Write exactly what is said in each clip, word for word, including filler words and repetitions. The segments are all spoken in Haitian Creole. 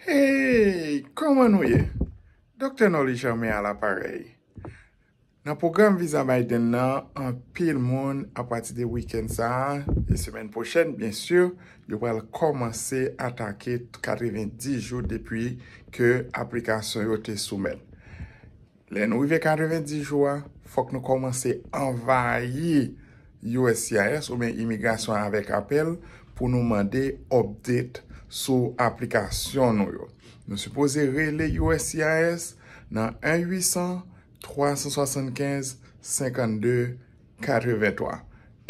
Hey, kòman nou ye? Doktè Nolly Germain a laparèy. Nan pwogram viza Biden nan, anpil moun, apati de wikenn sa a e semèn pwochèn, byen si, yo pral kòmanse atake katrevenndis jou depi ke aplikasyon yo te soumèt. Lè nou rive katrevenndis jou a, fòk nou kòmanse anvayi U S C I S oubyen imigrasyon avèk apèl pou nou mande update sou aplikasyon nou yo. Nou sipoze rele U S C I S nan en uit san, twa san swasannkenz, senkannde, katreventwa.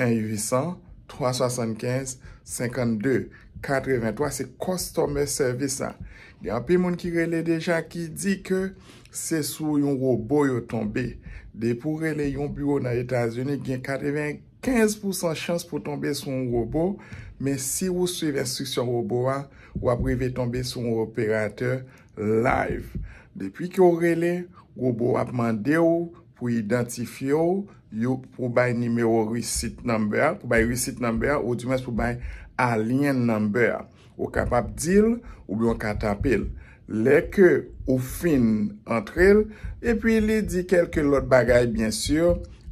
En uit san, twa swasannkenz, senkannde, katreventwa, se customer service la. Gen anpil moun ki rele deja ki di ke se sou yon wobo yo tonbe. Depi w rele yon biwo nan Etazini, gen katrevenkenz pousan chans pou tonbe sou yon wobo, men si ou swiv enstriksyon wobo a, w ap rive tonbe sou yon operatè live. Depi ke w rele, wobo ap mande w pou idantifye w, yo, pou bay nimewo receipt number a, pou bay receipt number a, oudimwens pou bay alien number a. Ou kapab di l, oubyen w ka tape l. Lè ke ou fin antre l, epi li di kèlke lòt bagay, byen si,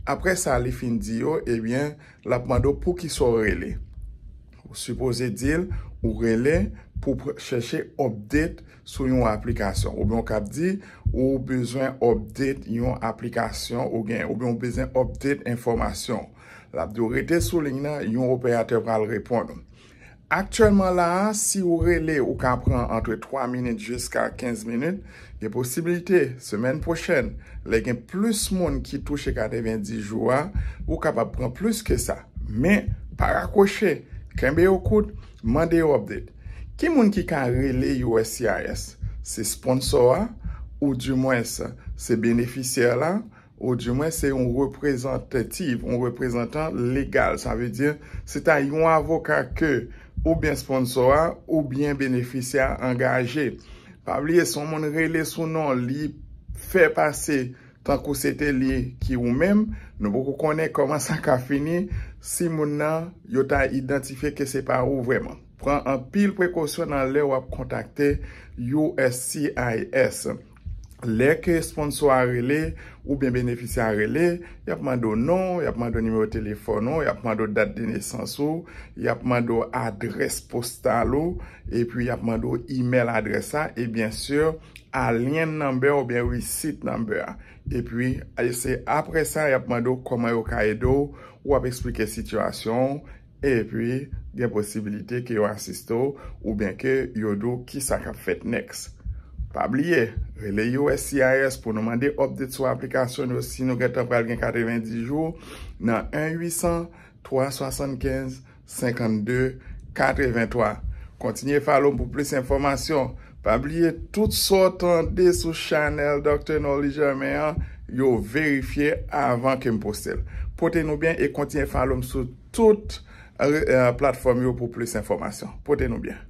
apre sa li fin di yo, ebyen, l ap mande w poukisa w rele. Ou sipoze di l, ou rele pou pr-, chèche update sou yon aplikasyon. Oubyen w kab di, ou bezwen update yon aplikasyon ou gen, oubyen ou bezwen update enfòmasyon. L ap di w rete sou liy nan, yon operatè pral reponn ou. Aktyèlman la a, si ou rele, ou ka pran antre twa minit jiska kenz minit. Gen posiblite, semèn pwochèn, lè gen plis moun ki touche katrevenndis jou a, ou kapab pran plis ke sa. Men, pa rakwoche, kenbe yo kout, mande yo update. Ki moun ki ka rele U S C I S? Se sponsor a, oudimwens, se benefisyè la, oudimwens se yon reprezantativ, yon reprezantan legal. Sa vle di, se ta yon avoka ke oubyen sponsor a, oubyen benefisyè a angaje. Pa bliye, si yon moun rele sou non, li fè pase tankou se te li ki ou menm, nou poko konnen kòman sa ka fini si moun nan, yo ta idantifye ke se pa ou vrèman. Pran anpil prekosyon nan lè w ap kontakte U S C I S. Lè ke sponsor a rele oubyen benefisyè a rele, y ap mande w non, y ap mande w nimewo telefòn ou, y ap mande w dat de nesans ou, y ap mande w adrès postal ou, epi y ap mande w email adrès la, e byen si, alien number oubyen receipt number a. Epi, e se apre sa, y ap mande w kòman yo ka ede w, w ap eksplike sitiyasyon w, epi gen posibilite ke yo asiste w, oubyen ke yo di w kisa k ap fèt next. Pa bliye, rele U S C I S pou nou mande update sou aplikasyon nou si nou gentan pral gen katrevenndis jou nan en uit san, twa swasannkenz, senkannde, katreventwa. Kontinye follow m pou plis enfòmasyon. Pa bliye, tout sa w tande sou chanèl Doktè Nolly Germain an, yo verifye avan ke m poste l. Pote nou byen e kontinye follow m sou tout, eh, eh, platfòm yo pou plis enfòmasyon. Pote nou byen.